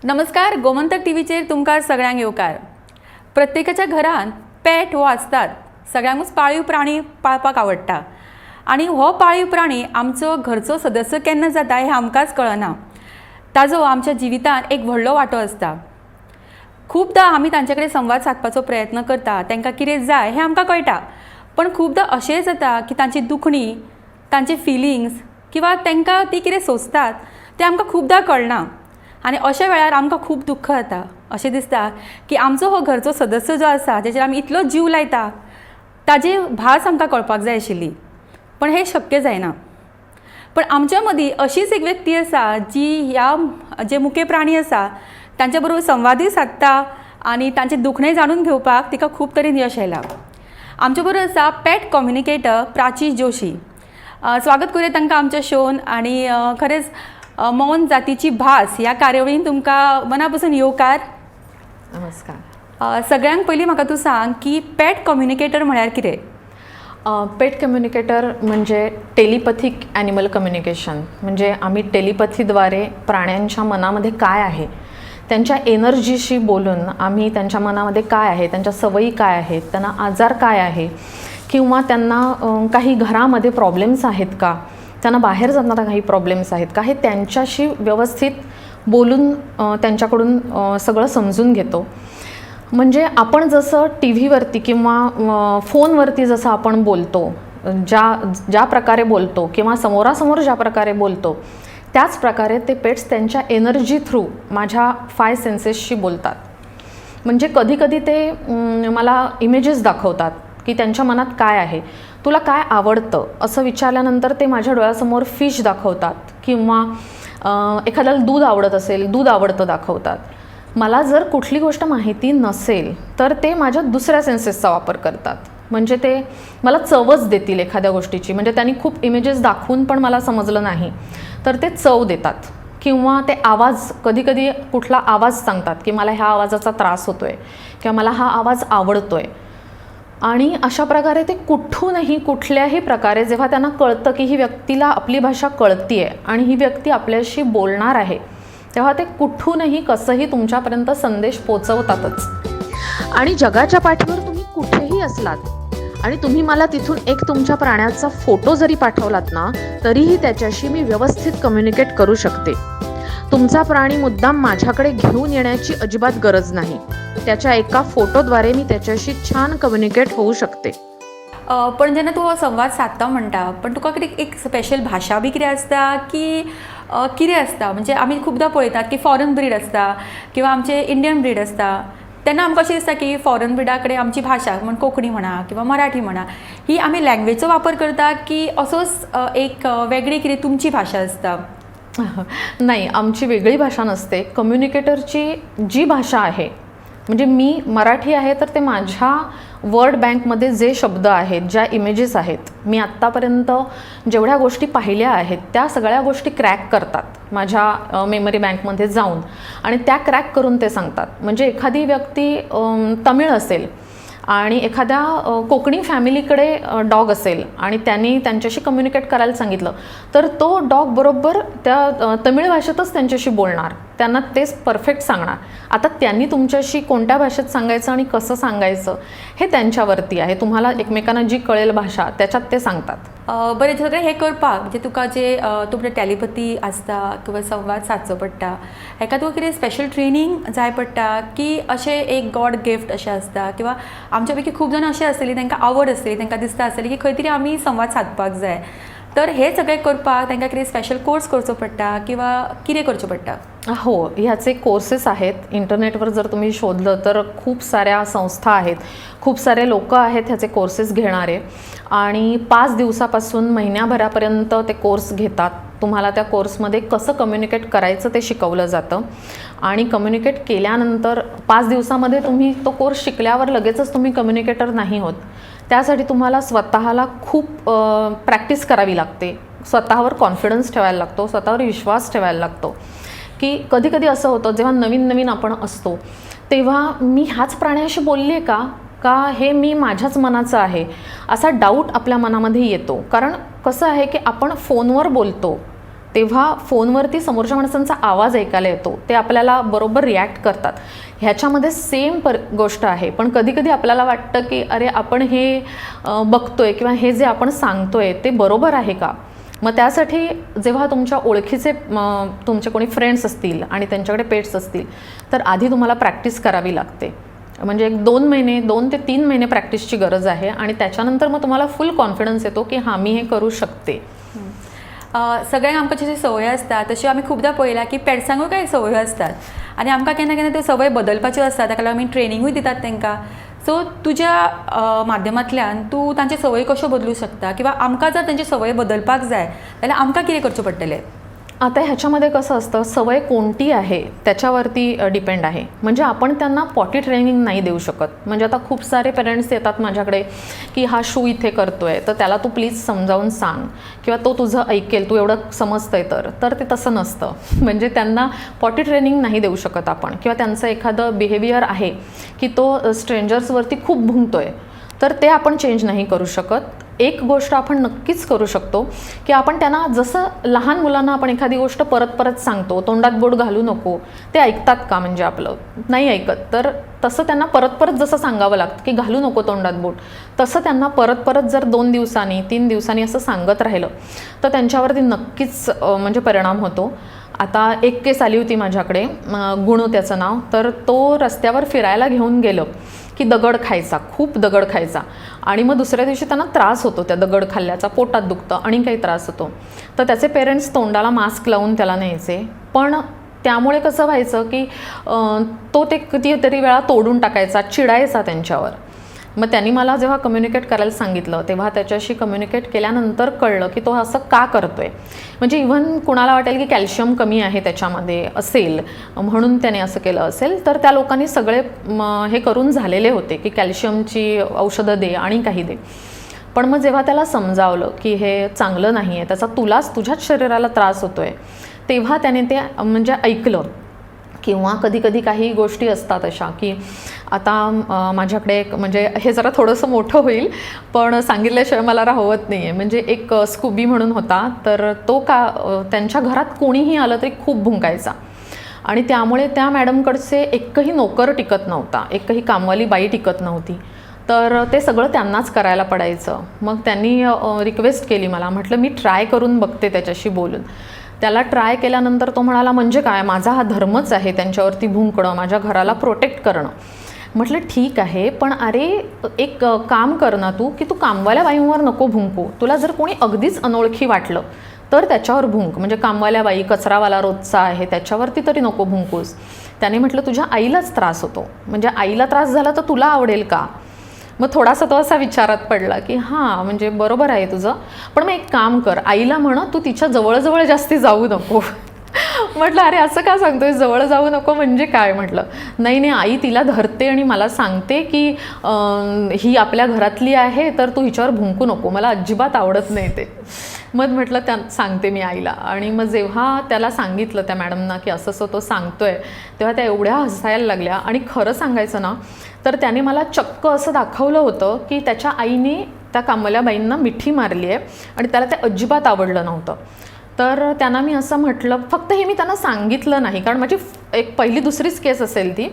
नमस्कार, गोमंतक टीव्हीचेर तुमकां सगळ्यांक येवकार. प्रत्येकाच्या घरांत पेट हो आसतात. सगळ्यांकूच पाळीव प्राणी पाळपाक आवडटा आनी हो पाळीव प्राणी आमचो घरचो सदस्य केन्ना जाता हें आमकांच कळना. ताजो आमच्या जिवितांत एक व्हडलो वांटो आसता. खुबदां आमी तांचे कडेन संवाद सादपाचो प्रयत्न करता. तांकां कितें जाय हें आमकां कळटा, पण खुबदां अशेंय जाता की तांची दुखणी, तांचे फिलिंग्स किंवा तांकां ती कितें सोंसतात तें आमकां खुबदां कळना आनी अशा वेळार आमकां खूब दुख्ख जाता. अशें दिसता की आमचो हो घरचो सदस्य जो आसा, जेचेर आमी इतलो जीव लायता, ताजी भास आमकां कळपाक जाय आशिल्ली, पण हें शक्य जायना. पण आमच्या मदीं अशीच एक व्यक्ती आसा जी ह्या जे मुके प्राणी आसा तांच्या बरोबर संवादूय सादता आनी तांचें दुखणें जाणून घेवपाक तिका खूब तरेन यश आयलां. आमचे बरोबर आसा पेट कम्युनिकेटर प्राची जोशी. स्वागत करूया तांकां आमच्या शोन आनी खरेंच मौन जातीची भास ह्या कार्यावळीन तुमकां मना पसून येवकार. नमस्कार. सगळ्यांत पयलीं म्हाका तूं सांग की पेट कम्युनिकेटर म्हळ्यार कितें? पेट कम्युनिकेटर म्हणजे टेलिपथिक ॲनिमल कम्युनिकेशन. म्हणजे आम्ही टेलिपथीद्वारे प्राण्यांच्या मनामध्ये काय आहे, त्यांच्या एनर्जीशी बोलून आम्ही त्यांच्या मनामध्ये काय आहे, त्यांच्या सवयी काय आहेत, त्यांना आजार काय आहे किंवा त्यांना काही घरामध्ये प्रॉब्लेम्स आहेत का, त्यांना बाहेर जाताना काही प्रॉब्लेम्स आहेत का, हे त्यांच्याशी व्यवस्थित बोलून त्यांच्याकडून सगळं समजून घेतो. म्हणजे आपण जसं टी व्हीवरती किंवा फोनवरती जसं आपण बोलतो, ज्या ज्या प्रकारे बोलतो किंवा समोरासमोर ज्या प्रकारे बोलतो, त्याच प्रकारे ते पेट्स त्यांच्या एनर्जी थ्रू माझ्या फाय सेन्सेसशी बोलतात. म्हणजे कधीकधी ते मला इमेजेस दाखवतात की त्यांच्या मनात काय आहे. तुला काय आवडतं असं विचारल्यानंतर ते माझ्या डोळ्यासमोर फिश दाखवतात किंवा एखाद्याला दूध आवडत असेल, दूध आवडतं दाखवतात. मला जर कुठली गोष्ट माहिती नसेल तर ते माझ्या दुसऱ्या सेन्सेसचा वापर करतात. म्हणजे ते मला चवच देतील एखाद्या गोष्टीची. म्हणजे त्यांनी खूप इमेजेस दाखवून पण मला समजलं नाही तर ते चव देतात किंवा ते आवाज, कधीकधी कुठला आवाज सांगतात की मला ह्या आवाजाचा त्रास होतो आहे किंवा मला हा आवाज आवडतो आहे. आणि अशा प्रकारे ते कुठूनही, कुठल्याही प्रकारे जेव्हा त्यांना कळतं की ही व्यक्तीला आपली भाषा कळती आहे आणि ही व्यक्ती आपल्याशी बोलणार आहे, तेव्हा ते कुठूनही कसंही तुमच्यापर्यंत संदेश पोचवतातच. आणि जगाच्या पाठीवर तुम्ही कुठेही असलात आणि तुम्ही मला तिथून एक तुमच्या प्राण्याचा फोटो जरी पाठवलात ना, तरीही त्याच्याशी मी व्यवस्थित कम्युनिकेट करू शकते. तुमचा प्राणी मुद्दाम माझ्याकडे घेऊन येण्याची अजिबात गरज नाही. त्याच्या एका फोटोद्वारे मी त्याच्याशी छान कम्युनिकेट होऊ शकते. पण जेन्ना तूं हो संवाद सादता म्हणटा, पण तुका कितें एक स्पेशल भाशा बी कितें आसता की कितें आसता? म्हणजे आमी खुबदां पळयतात की फॉरन ब्रीड आसता किंवा आमचे इंडियन ब्रीड आसता, तेन्ना आमकां अशें दिसता की फॉरन ब्रिडा कडेन आमची भाशा म्हण कोंकणी म्हणा किंवा मराठी म्हणा, ही आमी लँग्वेजचो वापर करता की असोच एक वेगळी कितें तुमची भाशा आसता? नाही, आमची वेगळी भाषा नसते. कम्युनिकेटरची जी भाषा आहे, म्हणजे मी मराठी आहे तर ते माझ्या वर्ड बँकमध्ये जे शब्द आहेत, ज्या इमेजेस आहेत, मी आत्तापर्यंत जेवढ्या गोष्टी पाहिल्या आहेत, त्या सगळ्या गोष्टी क्रॅक करतात माझ्या मेमरी बँकमध्ये जाऊन आणि त्या क्रॅक करून ते सांगतात. म्हणजे एखादी व्यक्ती तमिळ असेल आणि एखाद्या कोकणी फॅमिलीकडे डॉग असेल आणि त्यांनी त्यांच्याशी कम्युनिकेट करायला सांगितलं, तर तो डॉग बरोबर त्या तमिळ भाषेतच त्यांच्याशी बोलणार, त्यांना तेच परफेक्ट सांगणार. आता त्यांनी तुमच्याशी कोणत्या भाषेत सांगायचं आणि कसं सांगायचं हे त्यांच्यावरती आहे. तुम्हाला एकमेकांना जी कळेल भाषा, त्याच्यात ते सांगतात. बरें, सगळें हें करपाक म्हणजे तुका जे तुमचें टेलिपथी आसता किंवा संवाद सादचो पडटा, हेका तुका कितें स्पेशल ट्रेनींग जाय पडटा की अशें एक गॉड गिफ्ट अशें आसता? किंवा आमच्या पैकी खूब जाणां अशें आसतलीं, तांकां आवड आसतली, तांकां दिसता आसतलें की खंय तरी आमी संवाद सादपाक जाय, तर हे सगळें करपाक तांकां कितें स्पेशल कोर्स करचो पडटा किंवा कितें करचें पडटा? हो, ह्याचे कोर्सेस आहेत. इंटरनेटवर जर तुम्ही शोधलं तर खूप साऱ्या संस्था आहेत, खूप सारे लोक आहेत ह्याचे कोर्सेस घेणारे आणि 5 दिवसापासून महिन्याभरापर्यंत ते कोर्स घेतात. तुम्हाला त्या कोर्समध्ये कसं कम्युनिकेट करायचं ते शिकवलं जातं आणि कम्युनिकेट केल्यानंतर 5 दिवसामध्ये तुम्ही तो कोर्स शिकल्यावर लगेचच तुम्ही कम्युनिकेटर नाही होत. त्यासाठी तुम्हाला स्वतःला खूप प्रॅक्टिस करावी लागते, स्वतःवर कॉन्फिडन्स ठेवायला लागतो, स्वतःवर विश्वास ठेवायला लागतो. की कधी कधी असं होतं, जेव्हा नवीन नवीन आपण असतो तेव्हा मी ह्याच प्राण्याशी बोलली आहे का, का हे मी माझ्याच मनाचं आहे, असा डाऊट आपल्या मनामध्ये येतो. कारण कसं आहे की आपण फोनवर बोलतो तेव्हा तेव्हा फोनवरती समोरच्या माणसांचा आवाज ऐकायला येतो, ते आपल्याला बरोबर रिॲक्ट करतात. ह्याच्यामध्ये सेम गोष्ट आहे. पण कधीकधी आपल्याला वाटतं की अरे आपण हे बघतोय किंवा हे जे आपण सांगतोय ते बरोबर आहे का. मग त्यासाठी जेव्हा तुमच्या ओळखीचे तुमचे कोणी फ्रेंड्स असतील आणि त्यांच्याकडे पेट्स असतील तर आधी तुम्हाला प्रॅक्टिस करावी लागते. म्हणजे एक 2 महिने, 2 ते 3 महिने प्रॅक्टिसची गरज आहे आणि त्याच्यानंतर मग तुम्हाला फुल कॉन्फिडन्स येतो की हां मी हे करू शकते. सगळ्यांक आमकां जशी संवय आसता तशी आमी खुबदां पळयलां की पेट्सांकूय कांय संवय आसतात आनी आमकां केन्ना केन्ना त्यो संवय बदलपाच्यो आसता, ताका लागून आमी ट्रेनिंगूय दितात तांकां. सो तुज्या माध्यमांतल्यान तूं तांचे संवय कश्यो बदलूं शकता किंवा आमकां जर तांची संवय बदलपाक जाय जाल्यार आमकां कितें करचें पडटलें? आता ह्याच्यामध्ये कसं असतं, सवय कोणती आहे त्याच्यावरती डिपेंड आहे. म्हणजे आपण त्यांना पॉटी ट्रेनिंग नाही देऊ शकत. म्हणजे आता खूप सारे पेरेंट्स येतात माझ्याकडे की हा शू इथे करतोय तर त्याला तू प्लीज समजावून सांग किंवा तो तुझं ऐकेल, तू एवढं समजतंय तर ते तसं नसतं. म्हणजे त्यांना पॉटी ट्रेनिंग नाही देऊ शकत आपण. किंवा त्यांचं एखादं बिहेवियर आहे की तो स्ट्रेंजर्सवरती खूप भुंकतोय तर ते आपण चेंज नाही करू शकत. एक गोष्ट आपण नक्कीच करू शकतो की आपण त्यांना जसं लहान मुलांना आपण एखादी गोष्ट परत परत सांगतो, तोंडात बोट घालू नको, ते ऐकतात का? म्हणजे आपलं नाही ऐकत. तर तसं त्यांना परत परत जसं सांगावं लागतं की घालू नको तोंडात बोट, तसं त्यांना परत परत जर 2 दिवसांनी 3 दिवसांनी असं सांगत राहिलं तर त्यांच्यावरती नक्कीच म्हणजे परिणाम होतो. आता एक केस आली होती माझ्याकडे, गुणू त्याचं नाव, तर तो रस्त्यावर फिरायला घेऊन गेलं की दगड खायचा, खूप दगड खायचा आणि मग दुसऱ्या दिवशी त्यांना त्रास होतो त्या दगड खाल्ल्याचा, पोटात दुखतं आणि काही त्रास होतो. तर त्याचे पेरेंट्स तोंडाला मास्क लावून त्याला न्यायचे, पण त्यामुळे कसं व्हायचं की तो ते कितीतरी वेळा तोडून टाकायचा, चिडायचा त्यांच्यावर. मग त्यांनी मला जेव्हा कम्युनिकेट करायला सांगितलं तेव्हा त्याच्याशी कम्युनिकेट केल्यानंतर कळलं की तो असं का करतोय. म्हणजे इव्हन कुणाला वाटेल की कॅल्शियम कमी आहे त्याच्यामध्ये असेल म्हणून त्याने असं केलं असेल, तर त्या लोकांनी सगळे हे करून झालेले होते की कॅल्शियमची औषधं दे आणि काही दे. पण मग जेव्हा त्याला समजावलं की हे चांगलं नाही आहे, त्याचा तुलाच तुझ्याच शरीराला त्रास होतोय, तेव्हा त्याने ते म्हणजे ऐकलं. किंवा कधी कधी काही गोष्टी असतात अशा की आता माझ्याकडे एक, म्हणजे हे जरा थोडंसं मोठं होईल पण सांगितल्याशिवाय मला राहवत नाही आहे. म्हणजे एक स्कूबी म्हणून होता, तर तो का त्यांच्या घरात कोणीही आलं तरी खूप भुंकायचा आणि त्यामुळे त्या मॅडमकडचे एकही नोकर टिकत नव्हता, एकही कामवाली बाई टिकत नव्हती. तर ते सगळं त्यांनाच करायला पडायचं. मग त्यांनी रिक्वेस्ट केली मला, म्हटलं मी ट्राय करून बघते त्याच्याशी बोलून. त्याला ट्राय केल्यानंतर तो म्हणाला म्हणजे काय, माझा हा धर्मच आहे त्यांच्यावरती भुंकणं, माझ्या घराला प्रोटेक्ट करणं. म्हटलं ठीक आहे, पण अरे एक काम कर ना तू, की तू कामवाल्या बाईंवर नको भुंकू, तुला जर कोणी अगदीच अनोळखी वाटलं तर त्याच्यावर भुंक, म्हणजे कामवाल्या बाई, कचरावाला रोजचा आहे त्याच्यावरती तरी नको भुंकूस. त्याने म्हटलं तुझ्या आईलाच त्रास होतो, म्हणजे आईला त्रास झाला तर तुला आवडेल का? मग थोडासा तो असा विचारात पडला की हां म्हणजे बरोबर आहे तुझं, पण मग एक काम कर, आईला म्हण तू तिच्या जवळजवळ जास्ती जाऊ नको. म्हटलं अरे असं का सांगतोय, जवळ जाऊ नको म्हणजे काय? म्हटलं नाही नाही, आई तिला धरते आणि मला सांगते की ही आपल्या घरातली आहे तर तू हिच्यावर भुंकू नको, मला अजिबात आवडत नाही ते. मग म्हटलं त्या सांगते मी आईला. आणि मग जेव्हा त्याला सांगितलं त्या मॅडमना की असं असं तो सांगतोय, तेव्हा त्या एवढ्या हसायला लागल्या. आणि खरं सांगायचं ना तर त्याने मला चक्क असं दाखवलं होतं की त्याच्या आईने त्या कामवाल्या बाईंना मिठी मारली आहे आणि त्याला ते अजिबात आवडलं नव्हतं. तर त्यांना मी असं म्हटलं, फक्त हे मी त्यांना सांगितलं नाही कारण माझी एक पहिली दुसरीच केस असेल ती.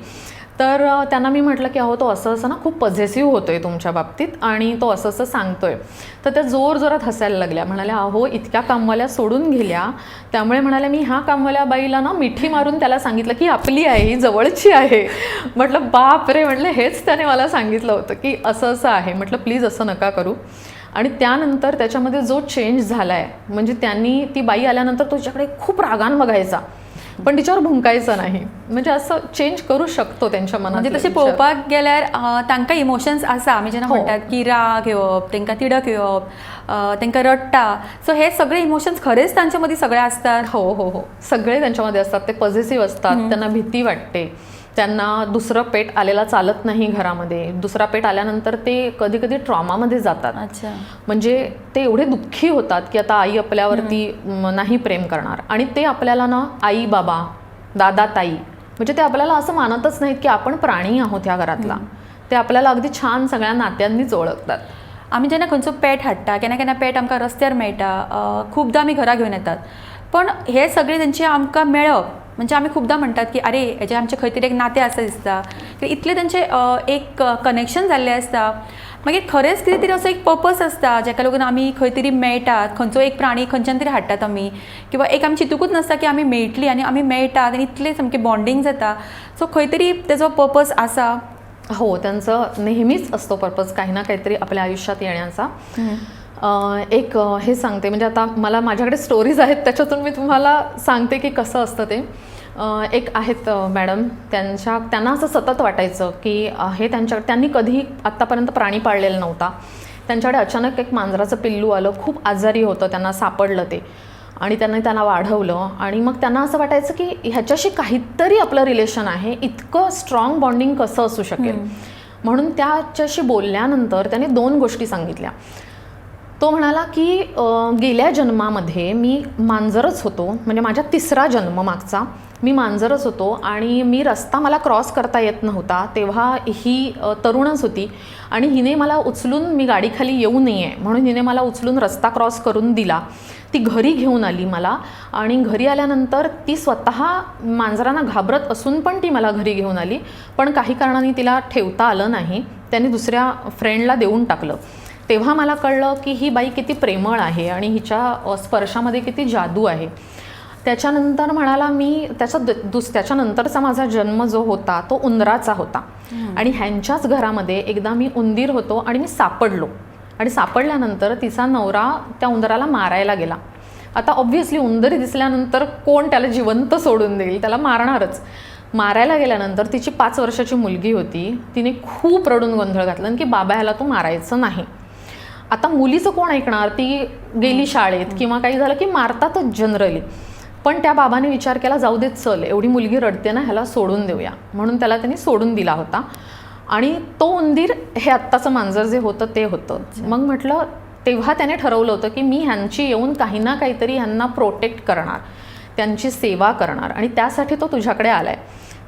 तर त्यांना मी म्हटलं की अहो तो असं असं ना खूप पझेसिव्ह होतो आहे तुमच्या बाबतीत आणि तो असं असं सांगतोय. तर त्या जोरजोरात हसायला लागल्या, म्हणाल्या अहो इतक्या कामवाल्या सोडून गेल्या, त्यामुळे म्हणाल्या मी ह्या कामवाल्या बाईला ना मिठी मारून त्याला सांगितलं की आपली आहे, ही जवळची आहे. म्हटलं बाप रे, म्हटलं हेच त्याने मला सांगितलं होतं की असं असं आहे. म्हटलं प्लीज असं नका करू. आणि त्यानंतर त्याच्यामध्ये जो चेंज झाला आहे, म्हणजे त्यांनी ती बाई आल्यानंतर तो तिच्याकडे खूप रागान बघायचा पण तिच्यावर भुंकायचं नाही. म्हणजे असं चेंज करू शकतो त्यांच्या मनात. म्हणजे तशें पळोवपाक गेल्यार तांकां इमोशन्स आसा, आमी जेन्ना म्हणटात की राग येवप, तांकां तिडक येवप, तांकां रडटा, सो हे सगळे इमोशन्स खरेच तांचे मदीं सगळे आसतात. हो हो हो, सगळे त्यांच्यामध्ये असतात. ते पॉझिटिव्ह असतात, त्यांना भीती वाटते, त्यांना दुसरं पेट आलेला चालत नाही घरामध्ये. दुसरा पेट आल्यानंतर ते कधी कधी ट्रॉमामध्ये जातात. अच्छा, म्हणजे ते एवढे दुःखी होतात की आता आई आपल्यावरती नाही प्रेम करणार. आणि ते आपल्याला ना आई बाबा, दादा ताई, म्हणजे ते आपल्याला असं मानतच नाहीत की आपण प्राणी आहोत ह्या घरातला. ते आपल्याला अगदी छान सगळ्या नात्यांनीच ओळखतात. आमी जेन्ना खंयचो पेट हाडटा, केन्ना केन्ना पेट आमकां रस्त्यार मेळटा, खुबदां आमी घरा घेवन येतात, पण हे सगळे तेंचे आमकां मेळप म्हणजे आमी खुबदां म्हणटात की आरे हेजें आमचें खंय तरी एक नातें आसा दिसता, इतलें तेंचें एक कनेक्शन जाल्लें आसता. मागीर खरेंच कितें तरी असो एक पर्पस आसता जेका लागून आमी खंय तरी मेळटात, खंयचो एक प्राणी खंयच्यान तरी हाडटात आमी, किंवा एक आमी चिंतुकूच नासता की आमी मेळटली आनी आमी मेळटात आनी इतलें सामकें बॉन्डींग जाता. सो खंय तरी तेजो पर्पस आसा. हो, त्यांचं नेहमीच असतो पर्पज काही ना काहीतरी आपल्या आयुष्यात येण्याचा. एक हे सांगते, म्हणजे आता मला माझ्याकडे स्टोरीज आहेत त्याच्यातून मी तुम्हाला सांगते की कसं असतं ते. एक आहेत मॅडम, त्यांना असं सतत वाटायचं की हे त्यांनी कधीही आत्तापर्यंत प्राणी पाळलेला नव्हता. त्यांच्याकडे अचानक एक मांजराचं पिल्लू आलं, खूप आजारी होतं, त्यांना सापडलं ते आणि त्यांनी त्यांना वाढवलं. आणि मग त्यांना असं वाटायचं की ह्याच्याशी काहीतरी आपलं रिलेशन आहे, इतकं स्ट्रॉंग बॉन्डिंग कसं असू शकेल. म्हणून त्याच्याशी बोलल्यानंतर त्याने दोन गोष्टी सांगितल्या. तो म्हणाला की गेल्या जन्मामध्ये मी मांजरच होतो, म्हणजे माझ्या तिसरा जन्म मागचा मी मांजरच होतो आणि मी रस्ता मला क्रॉस करता येत नव्हता, तेव्हा ही तरुणच होती आणि हिने मला उचलून, मी गाडीखाली येऊ नये म्हणून हिने मला उचलून रस्ता क्रॉस करून दिला. ती घरी घेऊन आली मला आणि घरी आल्यानंतर ती स्वतः मांजरांना घाबरत असून पण ती मला घरी घेऊन आली, पण काही कारणाने तिला ठेवता आलं नाही, त्यांनी दुसऱ्या फ्रेंडला देऊन टाकलं. तेव्हा मला कळलं की ही बाई किती प्रेमळ आहे आणि हिच्या स्पर्शामध्ये किती जादू आहे. त्याच्यानंतर म्हणाला मी त्याचा त्याच्यानंतरचा माझा जन्म जो होता तो उंदराचा होता आणि ह्यांच्याच घरामध्ये एकदा मी उंदीर होतो आणि मी सापडलो आणि सापडल्यानंतर तिचा नवरा त्या उंदराला मारायला गेला. आता ऑब्व्हियसली उंदीर दिसल्यानंतर कोण त्याला जिवंत सोडून देईल, त्याला मारणारच. मारायला गेल्यानंतर तिची 5 वर्षाची मुलगी होती, तिने खूप रडून गोंधळ घातला की बाबा ह्याला तू मारायचं नाही. आता मुलीचं कोण ऐकणार, ती गेली शाळेत किंवा काही झालं की मारतातच जनरली. पण त्या बाबाने विचार केला जाऊ दे चल, एवढी मुलगी रडते ना, ह्याला सोडून देऊया, म्हणून त्याला त्यांनी सोडून दिला होता. आणि तो उंदीर हे आत्ताचं मांजर जे होतं ते होतं. मग म्हटलं तेव्हा त्याने ठरवलं होतं की मी ह्यांची येऊन काही ना काहीतरी ह्यांना प्रोटेक्ट करणार, त्यांची सेवा करणार आणि त्यासाठी तो तुझ्याकडे आलाय.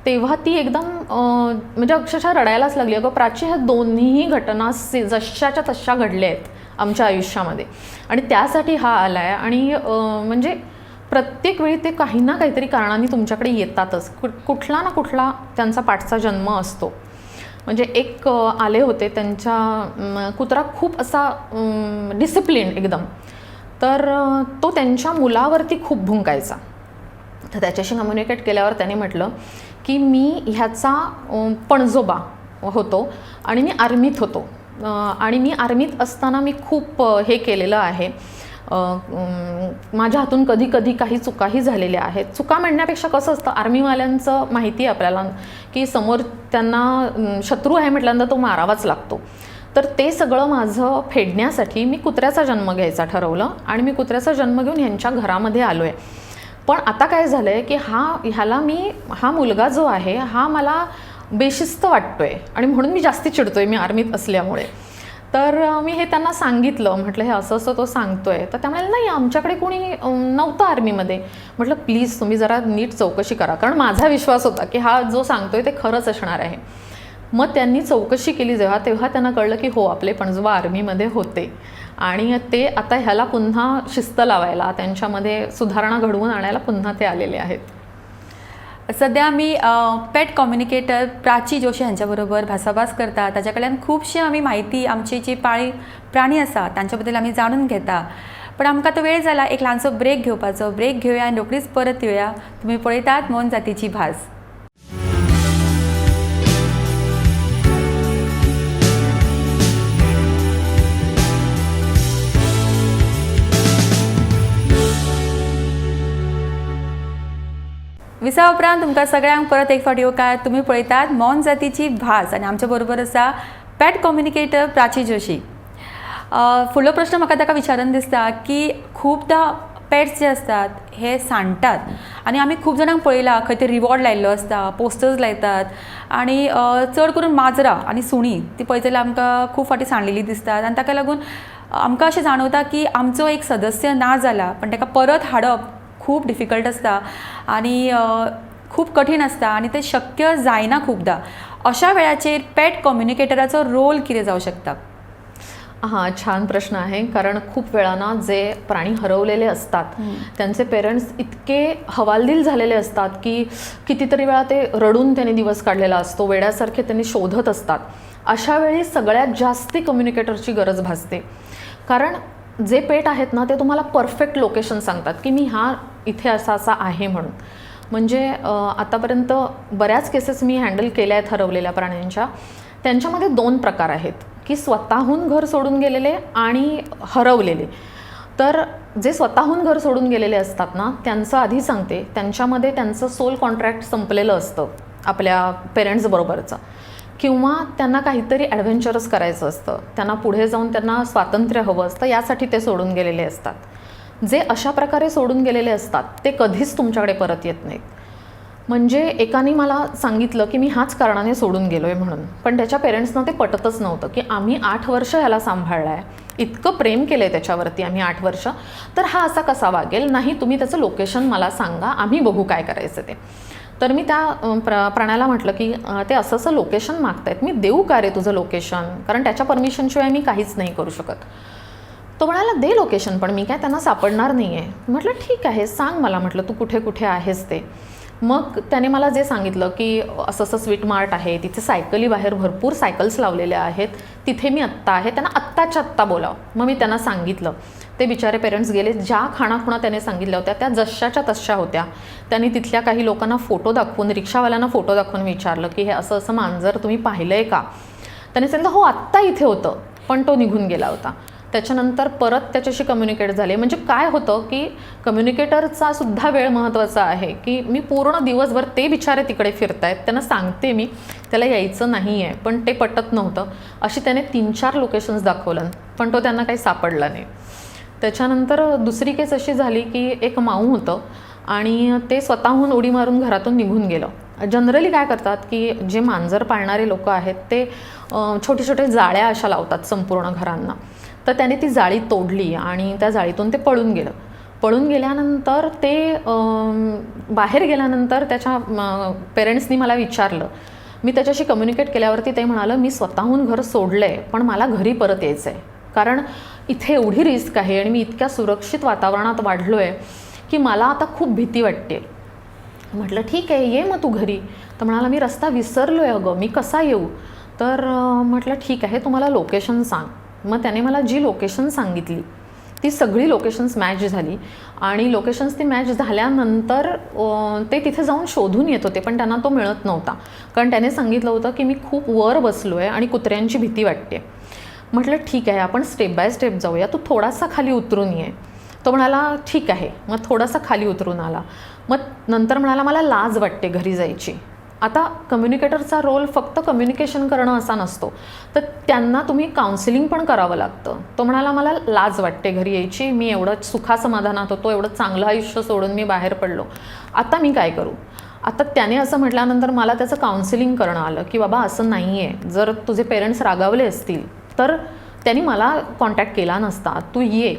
तेव्हा ती एकदम म्हणजे अक्षरशः रडायलाच लागली. अगं प्राची, ह्या दोन्हीही घटना जशाच्या तशा घडल्या आहेत आमच्या आयुष्यामध्ये आणि त्यासाठी हा आलाय. आणि म्हणजे प्रत्येक वेळी ते काही ना काहीतरी कारणाने तुमच्याकडे येतातच, कुठला ना कुठला त्यांचा पाठचा जन्म असतो. म्हणजे एक आले होते, त्यांच्या कुत्रा खूप असा डिसिप्लिन एकदम, तर तो त्यांच्या मुलावरती खूप भुंकायचा. तर त्याच्याशी कम्युनिकेट केल्यावर त्याने म्हटलं की मी ह्याचा पणजोबा होतो आणि मी आर्मीत होतो आणि मी आर्मीत असताना मी खूप हे केलेलं आहे, माझ्या हातून कधी कधी काही चुकाही झालेल्या आहेत. चुका म्हणण्यापेक्षा कसं असतं, आर्मीवाल्यांचं माहिती आहे आपल्याला की समोर त्यांना शत्रू आहे म्हटल्यानंतर तो मारावाच लागतो. तर ते सगळं माझं फेडण्यासाठी मी कुत्र्याचा जन्म घ्यायचा ठरवलं आणि मी कुत्र्याचा जन्म घेऊन ह्यांच्या घरामध्ये आलो आहे. पण आता काय झालं आहे की हा मुलगा जो आहे हा मला बेशिस्त वाटतोय आणि म्हणून मी जास्ती चिडतोय मी आर्मीत असल्यामुळे. तर मी हे त्यांना सांगितलं, म्हटलं हे असं असं तो सांगतोय. तर त्या म्हणाल्या नाही आमच्याकडे कोणी नव्हतं आर्मीमध्ये. म्हटलं प्लीज तुम्ही जरा नीट चौकशी करा, कारण माझा विश्वास होता की हा जो सांगतोय ते खरंच असणार आहे. मग त्यांनी चौकशी केली जेव्हा, तेव्हा त्यांना कळलं की हो आपले पणजोबा आर्मीमध्ये होते आणि ते आता ह्याला पुन्हा शिस्त लावायला, त्यांच्यामध्ये सुधारणा घडवून आणायला पुन्हा ते आलेले आहेत. सध्या आमी पेट कम्युनिकेटर प्राची जोशी हांच्या बरोबर भासाभास करता. ताच्या कडल्यान खुबशी आमी म्हायती, आमची जी पाळीव प्राणी आसा तांच्या बद्दल आमी जाणून घेता. पण आमकां आतां वेळ जाला एक ल्हानसो ब्रेक घेवपाचो. ब्रेक घेवया आनी रोखडीच परत येवया. तुमी पळयतात मोनजातीची भास. विसा उपरांत तुमकां सगळ्यांक परत एक फावट येवकार. तुमी पळयतात मोनजातीची भास आनी आमच्या बरोबर आसा पेट कम्युनिकेटर प्राची जोशी. फुडलो प्रश्न म्हाका ताका विचारन दिसता की खुबदां पेट्स जे आसतात हे सांडटात आनी आमी खूब जाणांक पळयलां खंय तरी रिवॉर्ड लायिल्लो आसता, पोस्टर्स लायतात आनी चड करून माजरां आनी सुणीं ती पळयत जाल्यार आमकां खूब फावटी सांडलेली दिसतात आनी ताका लागून आमकां अशें जाणवता की आमचो एक सदस्य ना जाला, पण ताका परत हाडप खूब डिफिकल्ट आसता आनी खूब कठीण आसता आनी तें शक्य जायना खुबदां. अशा वेळाचेर पेट कम्युनिकेटराचो रोल कितें जावं शकता? हां, छान प्रश्न आहे. कारण खूप वेळा ना जे प्राणी हरवलेले असतात त्यांचे पेरेंट्स इतके हवालदिल झालेले असतात की कितीतरी वेळा ते रडून त्यांनी दिवस काढलेला असतो, वेड्यासारखे त्यांनी शोधत असतात. अशा वेळी सगळ्यात जास्ती कम्युनिकेटरची गरज भासते, कारण जे पेट आहेत ना ते तुम्हाला परफेक्ट लोकेशन सांगतात की मी हा इथे असा असा आहे म्हणून. म्हणजे आतापर्यंत बऱ्याच केसेस मी हँडल केल्या आहेत हरवलेल्या प्राण्यांच्या. त्यांच्यामध्ये दोन प्रकार आहेत की स्वतःहून घर सोडून गेलेले आणि हरवलेले. तर जे स्वतःहून घर सोडून गेलेले असतात ना त्यांचं आधी सांगते. त्यांच्यामध्ये त्यांचं सोल कॉन्ट्रॅक्ट संपलेलं असतं आपल्या पेरेंट्सबरोबरचं, किंवा त्यांना काहीतरी ॲडव्हेंचरस करायचं असतं, त्यांना पुढे जाऊन त्यांना स्वातंत्र्य हवं असतं, यासाठी ते सोडून गेलेले असतात. जे अशा प्रकारे सोडून गेलेले असतात ते कधीच तुमच्याकडे परत येत नाहीत. म्हणजे एकाने मला सांगितलं की मी ह्याच कारणाने सोडून गेलो आहे म्हणून, पण त्याच्या पेरेंट्सना ते पटतच नव्हतं की आम्ही 8 वर्ष ह्याला सांभाळलं आहे, इतकं प्रेम केलं आहे त्याच्यावरती आम्ही 8 वर्ष, तर हा असा कसा वागेल? नाही, तुम्ही त्याचं लोकेशन मला सांगा, आम्ही बघू काय करायचं ते. तर मी त्या प्राण्याला म्हटलं की ते असं असं लोकेशन मागतायत, मी देऊ का रे तुझं लोकेशन? कारण त्याच्या परमिशनशिवाय मी काहीच नाही करू शकत. तो म्हणाला, दे लोकेशन, पण मी काय त्यांना सापडणार नाही आहे. म्हटलं, ठीक आहे, सांग मला, म्हटलं, तू कुठे कुठे आहेस ते. मग त्याने मला जे सांगितलं की असं असं स्वीट मार्ट आहे, तिथे सायकली बाहेर भरपूर सायकल्स लावलेल्या आहेत, तिथे मी आत्ता आहे, त्यांना आत्ताच्या आत्ता बोलाव. मग मी त्यांना सांगितलं. ते बिचारे पेरेंट्स गेले. ज्या खाणाखुणा त्याने सांगितल्या होत्या त्या जशाच्या तशा होत्या. त्यांनी तिथल्या काही लोकांना फोटो दाखवून, रिक्षावाल्यांना फोटो दाखवून विचारलं की हे असं असं मांजर तुम्ही पाहिलं आहे का? त्याने सांगितलं, हो, आत्ता इथे होतं, पण तो निघून गेला होता. त्याच्यानंतर परत त्याच्याशी कम्युनिकेट झाले. म्हणजे काय होतं की कम्युनिकेटरचा सुद्धा वेळ महत्त्वाचा आहे, की मी पूर्ण दिवसभर, ते बिचारे तिकडे फिरतायत, त्यांना सांगते मी त्याला यायचं नाही आहे, पण ते पटत नव्हतं. अशी त्याने तीन चार लोकेशन्स दाखवलं, पण तो त्यांना काही सापडला नाही. त्याच्यानंतर दुसरी केस अशी झाली की एक माऊ होतं आणि ते स्वतःहून उडी मारून घरातून निघून गेलं. जनरली काय करतात की जे मांजर पाळणारे लोक आहेत ते छोटे छोटे जाळ्या अशा लावतात संपूर्ण घरांना. तर त्याने ती जाळी तोडली आणि त्या जाळीतून ते पळून गेलं. पळून गेल्यानंतर ते बाहेर गेल्यानंतर त्याच्या पेरेंट्सनी मला विचारलं. मी त्याच्याशी कम्युनिकेट केल्यावरती ते म्हणालं, मी स्वतःहून घर सोडलं आहे, पण मला घरी परत यायचं आहे, कारण इथे एवढी रिस्क आहे आणि मी इतक्या सुरक्षित वातावरणात वाढलो आहे की मला आता खूप भीती वाटते. म्हटलं, ठीक आहे, ये मग तू घरी. तर म्हणाला, मी रस्ता विसरलो आहे अगं, मी कसा येऊ? तर म्हटलं, ठीक आहे, तू मला लोकेशन सांग. मग त्याने मला जी लोकेशन सांगितली ती सगळी लोकेशन्स मॅच झाली आणि लोकेशन्स ती मॅच झाल्यानंतर ते तिथे जाऊन शोधून येत होते, पण त्यांना तो मिळत नव्हता, कारण त्याने सांगितलं होतं की मी खूप वर बसलो आहे आणि कुत्र्यांची भीती वाटते. म्हटलं, ठीक आहे, आपण स्टेप बाय स्टेप जाऊया, तू थोडासा खाली उतरून ये. तो म्हणाला, ठीक आहे. मग थोडासा खाली उतरून आला. मग नंतर म्हणाला, मला लाज वाटते घरी जायची. आता कम्युनिकेटरचा रोल फक्त कम्युनिकेशन करणं असा नसतो, तर त्यांना तुम्ही काउन्सिलिंग पण करावं लागतं. तो म्हणाला, मला लाज वाटते घरी यायची, मी एवढं सुखासमाधानात होतो, एवढं चांगलं आयुष्य सोडून मी बाहेर पडलो, आता मी काय करू? आता त्याने असं म्हटल्यानंतर मला त्याचं काउन्सिलिंग करणं आलं की बाबा, असं नाही आहे, जर तुझे पेरेंट्स रागावले असतील तर त्यांनी मला कॉन्टॅक्ट केला नसता, तू ये.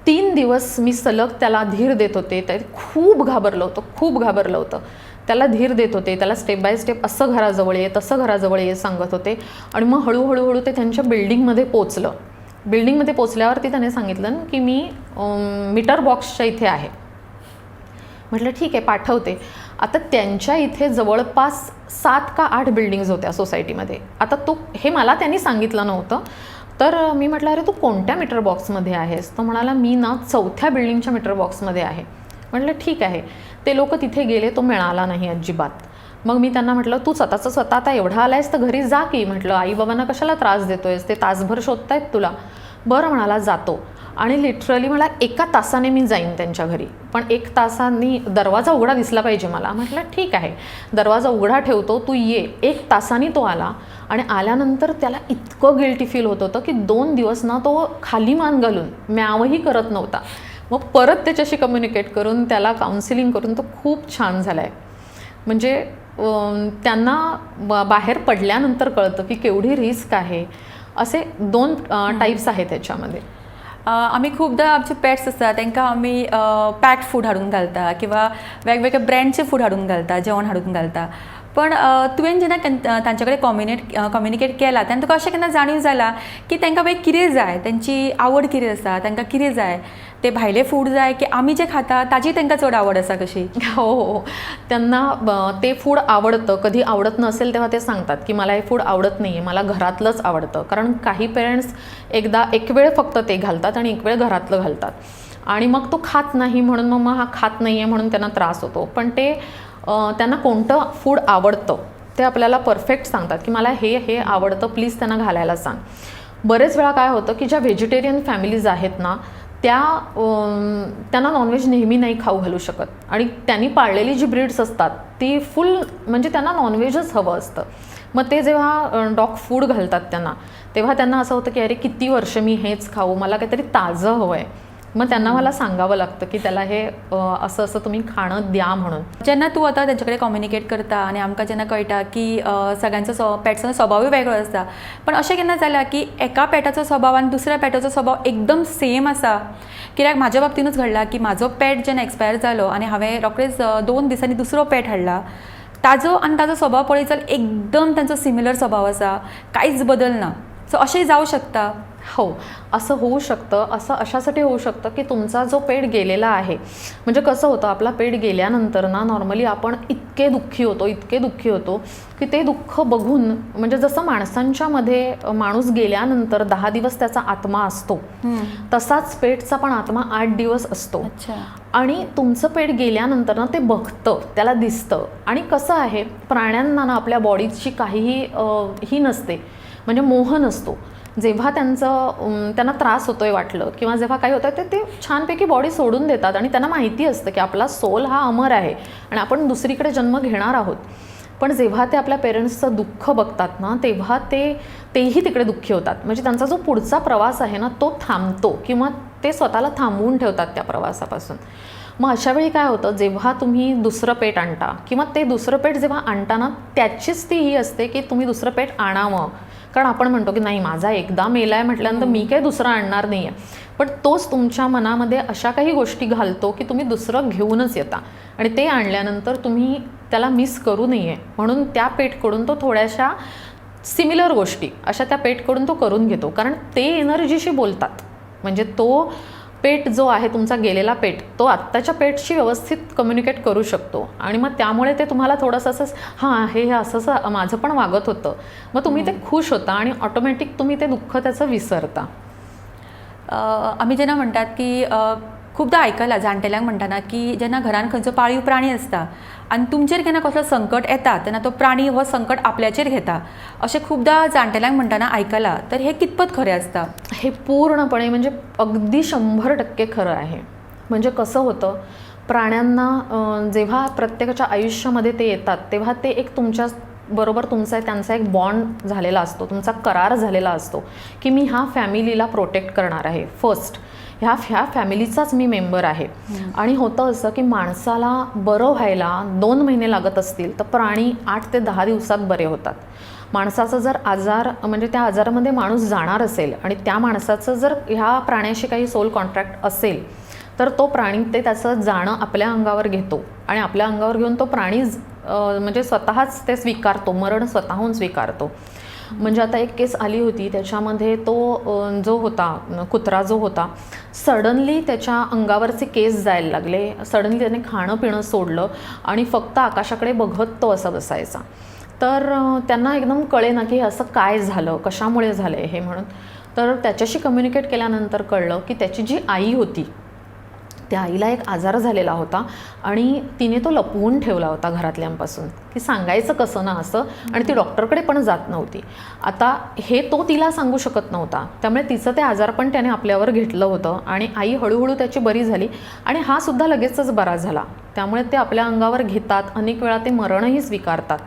3 दिवस मी सलग त्याला धीर देत होते. ते खूप घाबरलं होतं, खूप घाबरलं होतं. त्याला धीर देत होते, त्याला स्टेप बाय स्टेप असं घराजवळ ये, तसं घराजवळ ये सांगत होते आणि मग हळूहळू हळू ते त्यांच्या बिल्डिंगमध्ये पोचलं. बिल्डिंगमध्ये पोचल्यावरती त्याने सांगितलं की मी मीटर बॉक्सच्या इथे आहे. म्हटलं, ठीक आहे, पाठवते. आता त्यांच्या इथे जवळपास 7 का 8 बिल्डिंग्ज होत्या सोसायटीमध्ये. आता तो हे मला त्यांनी सांगितलं नव्हतं. तर मी म्हटलं, अरे, तू कोणत्या मीटर बॉक्समध्ये आहेस? तो म्हणाला, मी ना चौथ्या बिल्डिंगच्या मीटर बॉक्समध्ये आहे. म्हटलं, ठीक आहे. ते लोक तिथे गेले, तो मिळाला नाही अजिबात. मग मी त्यांना म्हटलं, तू स्वतःचं स्वतः आता एवढा आलायस तर घरी जा की. म्हटलं, आईबाबांना कशाला त्रास देतोयस? ते तासभर शोधतायत तुला. बरं म्हणाला, जातो. आणि लिटरली मला एका तासाने मी जाईन त्यांच्या घरी, पण एक तासांनी दरवाजा उघडा दिसला पाहिजे मला. म्हटलं, ठीक आहे, दरवाजा उघडा ठेवतो, तू ये. एक तासाने तो आला आणि आल्यानंतर त्याला इतकं गिल्टी फील होत होतं की 2 दिवस ना तो खाली मान घालून म्यावही करत नव्हता. मग परत त्याच्याशी कम्युनिकेट करून, त्याला काउन्सिलिंग करून तो खूप छान झाला आहे. म्हणजे त्यांना बाहेर पडल्यानंतर कळतं की केवढी रिस्क आहे. असे दोन टाईप्स आहेत त्याच्यामध्ये. आमी खुबदां आमचे पेट्स आसता तांकां आमी पॅक्ड फूड हाडून घालता किंवा वेगवेगळे ब्रँडचे फूड हाडून घालता, जेवण हाडून घालता. पण तुवें जेन्ना तांचे कडेन कम्युनिकेट केला तेन्ना तुका अशें केन्ना जाणीव जाला की तांकां बाय कितें जाय, तांची आवड कितें आसा, तांकां कितें जाय, ते भायलें फूड जाय की आमी जें खाता ताजी तांकां चड आवड आसा कशी? हो हो, त्यांना ते फूड आवडतं. कधी आवडत नसेल तेव्हा ते सांगतात की मला हे फूड आवडत नाही आहे, मला घरातलंच आवडतं. कारण काही पेरेंट्स एकदा एक वेळ फक्त ते घालतात आणि एक वेळ घरातलं घालतात आणि मग तो खात नाही म्हणून मग मग हा खात नाही आहे म्हणून त्यांना त्रास होतो. पण ते त्यांना कोणतं फूड आवडतं ते आपल्याला परफेक्ट सांगतात की मला हे हे आवडतं, प्लीज त्यांना घालायला सांग. बरेच वेळा काय होतं की ज्या व्हेजिटेरियन फॅमिलीज आहेत ना, त्यांना नॉनव्हेज नेहमी नाही खाऊ घालू शकत आणि त्यांनी पाळलेली जी ब्रीड्स असतात ती फुल म्हणजे त्यांना नॉनव्हेजच हवं असतं. मग ते जेव्हा डॉग फूड घालतात त्यांना, तेव्हा त्यांना असं होतं की अरे किती वर्ष मी हेच खाऊ, मला काहीतरी ताजं हवं आहे. मग त्यांना मला सांगावं लागतं की त्याला हे असं असं तुम्ही खाणं द्या म्हणून. जेन्ना तूं आतां तेंचे कडेन कम्युनिकेट करता आनी आमकां जेन्ना कळटा की सगळ्यांचो पेट्साचो स्वभावूय वेगळो आसता, पण अशें केन्ना जालां की एका पेटाचो स्वभाव आनी दुसऱ्या पेटाचो स्वभाव एकदम सेम आसा? कित्याक म्हाज्या बाबतीनूच घडलां की म्हाजो पेट जेन्ना एक्सपायर जालो आनी हांवें रोखडेच 2 दिसांनी दुसरो पेट हाडला, ताजो आनी ताजो स्वभाव पळयत जाल्यार एकदम तांचो सिमिलर स्वभाव आसा, कांयच बदल ना. सो अशें जावं शकता? हो, असं होऊ शकतं. असं अशासाठी होऊ शकतं की तुमचा जो पेट गेलेला आहे, म्हणजे कसं होतं आपला पेट गेल्यानंतर ना नॉर्मली आपण इतके दुःखी होतो, इतके दुःखी होतो की ते दुःख बघून म्हणजे जसं माणसांच्या मध्ये माणूस गेल्यानंतर 10 दिवस त्याचा आत्मा असतो, तसाच पेटचा पण आत्मा 8 दिवस असतो. आणि तुमचं पेट गेल्यानंतर ना ते बघतं, त्याला दिसतं. आणि कसं आहे प्राण्यांना ना आपल्या बॉडीची काहीही ही नसते, म्हणजे मोह नसतो. जेव्हा त्यांना त्रास होतोय वाटलं किंवा जेव्हा काही होतंय ते छानपैकी बॉडी सोडून देतात आणि त्यांना माहिती असतं की आपला सोल हा अमर आहे आणि आपण दुसरीकडे जन्म घेणार आहोत. पण जेव्हा ते आपल्या पेरेंट्सचं दुःख बघतात ना, तेव्हा तेही तिकडे दुःखी होतात. म्हणजे त्यांचा जो पुढचा प्रवास आहे ना तो थांबतो किंवा ते स्वतःला थांबवून ठेवतात त्या प्रवासापासून. मग अशा वेळी काय होतं, जेव्हा तुम्ही दुसरं पेट आणता किंवा ते दुसरं पेट जेव्हा आणता ना, त्याचीच ती ही असते की तुम्ही दुसरं पेट आणावं. कारण आपण म्हणतो की नाही माझा एकदा मेला आहे म्हटल्यानंतर मी काही दुसरं आणणार नाही आहे, पण तोच तुमच्या मनामध्ये अशा काही गोष्टी घालतो की तुम्ही दुसरं घेऊनच येता आणि ते आणल्यानंतर तुम्ही त्याला मिस करू नये म्हणून त्या पेटकडून तो थोड्याशा सिमिलर गोष्टी अशा त्या पेटकडून तो करून घेतो. कारण ते एनर्जीशी बोलतात. म्हणजे तो पेट जो आहे तुमचा गेलेला पेट, तो आत्ताच्या पेटशी व्यवस्थित कम्युनिकेट करू शकतो आणि मग त्यामुळे ते तुम्हाला थोडंसं असं हां हे असं असं माझं पण वागत होतं, मग तुम्ही ते खुश होता आणि ऑटोमॅटिक तुम्ही ते दुःख त्याचं विसरता. आमी जेन्ना म्हणटात की खुबदां आयकलां जाणटेल्यांक म्हणटना की जेन्ना घरान खंयचो पाळीव प्राणी आसता आनी तुमचेर केन्ना कसलो संकट येता तेन्ना तो प्राणी हो संकट आपल्याचेर घेता, अशें खुबदां जाणटेल्यांक म्हणटना आयकलां. तर हें कितपत खरें आसता? हे पूर्णपणे म्हणजे अगदी 100% खरं आहे. म्हणजे कसं होतं, प्राण्यांना जेव्हा प्रत्येकाच्या आयुष्यामध्ये ते येतात तेव्हा ते एक तुमच्या बरोबर तुमचा त्यांचा एक बॉन्ड झालेला असतो, तुमचा करार झालेला असतो की मी ह्या फॅमिलीला प्रोटेक्ट करणार आहे, फर्स्ट ह्या फॅमिलीचाच मी मेंबर आहे. आणि होतं असं की माणसाला बरं व्हायला 2 महिने लागत असतील तर प्राणी 8 ते 10 दिवसात बरे होतात. माणसाचा जर आजार म्हणजे त्या आजारामध्ये माणूस जाणार असेल आणि त्या माणसाचं जर ह्या प्राण्याशी काही सोल कॉन्ट्रॅक्ट असेल तर तो प्राणी ते त्याचं जाणं आपल्या अंगावर घेतो आणि आपल्या अंगावर घेऊन तो प्राणी म्हणजे स्वतःच ते स्वीकारतो, मरण स्वतःहून स्वीकारतो. म्हणजे आता एक केस आली होती त्याच्यामध्ये तो जो होता कुत्रा जो होता, सडनली त्याच्या अंगावरचे केस जायला लागले, सडनली त्याने खाणं पिणं सोडलं आणि फक्त आकाशाकडे बघत तो असा बसायचा. तर त्यांना एकदम कळेना की असं काय झालं, कशामुळे झालं हे म्हणून. तर त्याच्याशी कम्युनिकेट केल्यानंतर कळलं की त्याची जी आई होती त्या आईला एक आजार झालेला होता आणि तिने तो लपवून ठेवला होता घरातल्यांपासून, की सांगायचं कसं ना असं, आणि ती डॉक्टरकडे पण जात नव्हती. आता हे तो तिला सांगू शकत नव्हता, त्यामुळे तिचं ते आजारपण त्याने आपल्यावर घेतलं होतं आणि आई हळूहळू त्याची बरी झाली आणि हा सुद्धा लगेचच बरा झाला. त्यामुळे ते आपल्या अंगावर घेतात, अनेक वेळा ते मरणही स्वीकारतात.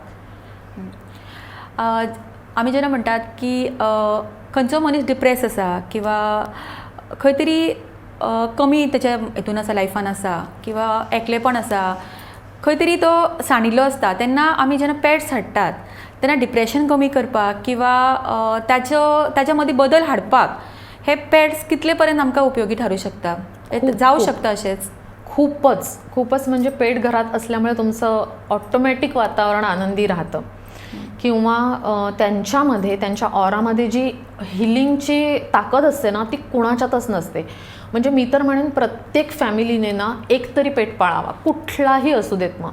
आमी जेन्ना म्हणटात की खंयचो मनीस डिप्रेस आसा किंवा खंय तरी कमी तेच्या हितून आसा, लायफान आसा किंवा एकलेपण आसा, खंय तरी तो सांडिल्लो आसता, तेन्ना आमी जेन्ना पेट्स हाडटात तेन्ना डिप्रेशन कमी करपाक किंवा ताच्या मदीं बदल हाडपाक हे पेट्स कितले पर्यंत आमकां उपयोगी थारूं शकता, जावं शकता अशेंच? खूपच खूपच, म्हणजे पेट घरात असल्यामुळे तुमचं ऑटोमॅटिक वातावरण आनंदी राहतं किंवा त्यांच्यामध्ये, त्यांच्या ऑरामध्ये जी हिलिंगची ताकद असते ना, ती कुणाच्यातच नसते. म्हणजे मी तर म्हणेन प्रत्येक फॅमिलीने ना एक तरी पेट पाळावा, कुठलाही असू देत. मग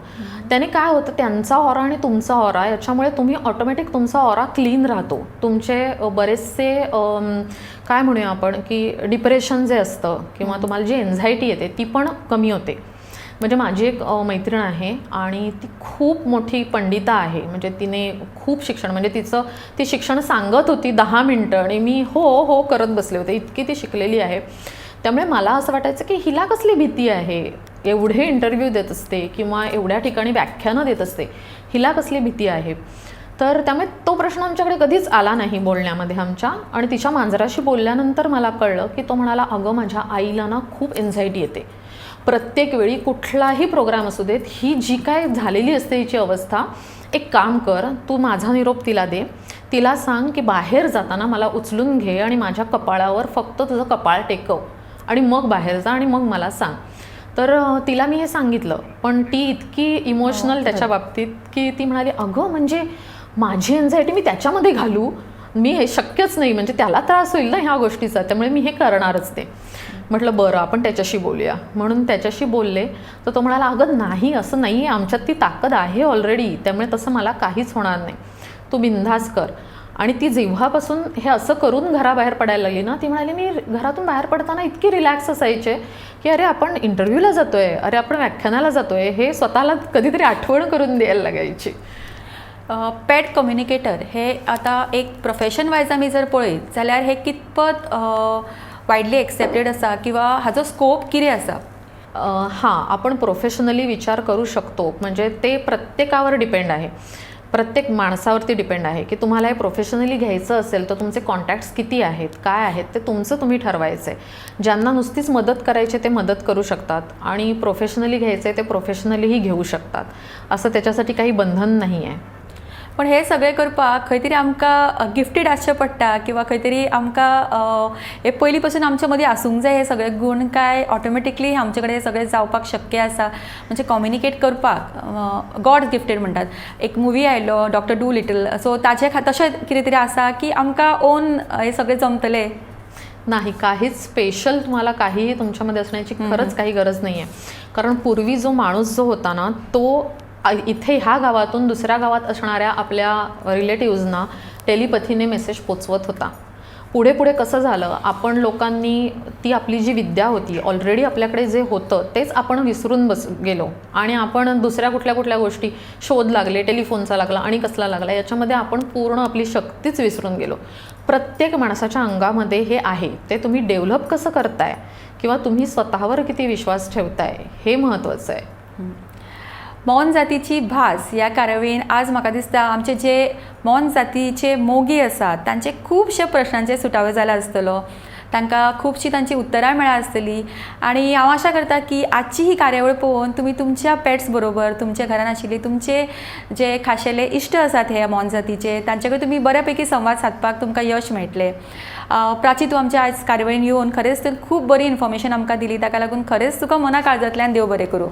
त्याने काय होतं, त्यांचा ऑरा आणि तुमचा ऑरा याच्यामुळे तुम्ही ऑटोमॅटिक तुमचा ऑरा क्लीन राहतो. तुमचे बरेचसे काय म्हणूया आपण की डिप्रेशन जे असतं किंवा तुम्हाला जी एन्झायटी येते ती पण कमी होते. म्हणजे माझी एक मैत्रीण आहे आणि ती खूप मोठी पंडिता आहे. म्हणजे तिने खूप शिक्षण, म्हणजे तिचं ती शिक्षण सांगत होती 10 मिनटं आणि मी हो हो करत बसले होते, इतकी ती शिकलेली आहे. त्यामुळे मला असं वाटायचं की हिला कसली भीती आहे, एवढे इंटरव्ह्यू देत असते किंवा एवढ्या ठिकाणी व्याख्यानं देत असते, हिला कसली भीती आहे? तर त्यामुळे तो प्रश्न आमच्याकडे कधीच आला नाही बोलण्यामध्ये आमच्या. आणि तिच्या मांजराशी बोलल्यानंतर मला कळलं की तो म्हणाला, "अगं, माझ्या आईला ना खूप एन्झायटी येते. प्रत्येक वेळी कुठलाही प्रोग्राम असू देत, ही जी काय झालेली असते हिची अवस्था. एक काम कर, तू माझा निरोप तिला दे. तिला सांग की बाहेर जाताना मला उचलून घे आणि माझ्या कपाळावर फक्त तुझं कपाळ टेकव आणि मग बाहेर जा आणि मग मला सांग." तर तिला मी हे सांगितलं, पण ती इतकी इमोशनल त्याच्या बाबतीत की ती म्हणाली, "अगं, म्हणजे माझी एन्झायटी मी त्याच्यामध्ये घालू? मी हे शक्यच नाही. म्हणजे त्याला त्रास होईल ना ह्या गोष्टीचा, त्यामुळे मी हे करणारच ते." म्हटलं, "बरं, आपण त्याच्याशी बोलूया." म्हणून त्याच्याशी बोलले तर तो म्हणाला, "अगं नाही, असं नाही आहे. आमच्यात ती ताकद आहे ऑलरेडी, त्यामुळे तसं मला काहीच होणार नाही. तू बिंधास कर." आणि ती जेव्हापासून हे असं करून घराबाहेर पडायला लागली ना, ती म्हणाली, "मी घरातून बाहेर पडताना इतकी रिलॅक्स असायचे की अरे, आपण इंटरव्ह्यूला जातोय, अरे, आपण व्याख्यानाला जातोय, हे स्वतःला कधीतरी आठवण करून द्यायला लागायची. पेट कम्युनिकेटर हे आतां एक प्रोफेशन वायज आमी जर पळयत जाल्यार हे कितपत वायडली एक्सेप्टेड आसा किंवा हाजो स्कोप कितें आसा? हां, आपण प्रोफेशनली विचार करू शकतो. म्हणजे ते प्रत्येकावर डिपेंड आहे, प्रत्येक माणसावरती डिपेंड आहे की तुम्हाला हे प्रोफेशनली घ्यायचं असेल तर तुमचे कॉन्टॅक्ट्स किती आहेत, काय आहेत, ते तुमचं तुम्ही ठरवायचं आहे. ज्यांना नुसतीच मदत करायची ते मदत करू शकतात आणि प्रोफेशनली घ्यायचं आहे ते प्रोफेशनलीही घेऊ शकतात. असं त्याच्यासाठी काही बंधन नाही आहे. पण हे सगळें करपाक खंय तरी आमकां गिफ्टेड आसचें पडटा किंवा खंय तरी आमकां हे पयलीं पासून आमच्या मदीं आसूंक जाय हे सगळे गूण, काय ऑटोमॅटिकली आमचे कडेन हे सगळें जावपाक शक्य आसा? म्हणजे कम्युनिकेट करपाक गॉड गिफ्टेड म्हणटात, एक मुवी आयलो डॉक्टर do little, सो ताजे तशें कितें तरी आसा की आमकां ओन हे सगळें जमतलें? नाही, काहीच स्पेशल तुम्हाला काहीही तुमच्यामध्ये असण्याची खरंच काही गरज नाही आहे. कारण पूर्वी जो माणूस जो होता ना, तो इथे ह्या गावातून दुसऱ्या गावात असणाऱ्या आपल्या रिलेटिव्जना टेलिपथीने मेसेज पोचवत होता. पुढे पुढे कसं झालं, आपण लोकांनी ती आपली जी विद्या होती, ऑलरेडी आपल्याकडे जे होतं तेच आपण विसरून बस गेलो आणि आपण दुसऱ्या कुठल्या कुठल्या गोष्टी शोध लागले, टेलिफोनचा लागला आणि कसला लागला, याच्यामध्ये आपण पूर्ण आपली शक्तीच विसरून गेलो. प्रत्येक माणसाच्या अंगामध्ये हे आहे. ते तुम्ही डेव्हलप कसं करताय किंवा तुम्ही स्वतःवर किती विश्वास ठेवताय हे महत्त्वाचं आहे. मोन जातीची भास ह्या कार्यावळीन आज म्हाका दिसता आमचे जे मोन जातीचे मोगी आसात तांचे खुबशे प्रश्नांचे सुटावे जाला आसतलो, तांकां खुबशीं तांची उत्तरां मेळ्ळा आसतलीं आनी हांव आशा करता की आजची ही कार्यावळ पळोवन तुमी तुमच्या पेट्स बरोबर, तुमच्या घरान आशिल्ले तुमचे जे खाशेले इश्ट आसात हे मोन जातीचे, तांचे कडेन तुमी बऱ्या पैकी संवाद सादपाक तुमकां यश मेळटलें. प्राची, तूं आमच्या आयज कार्यावळीन येवन खरेंच तर खूब बरी इन्फॉर्मेशन आमकां दिली. ताका लागून खरेंच तुका मना काळजांतल्यान देव बरें करूं.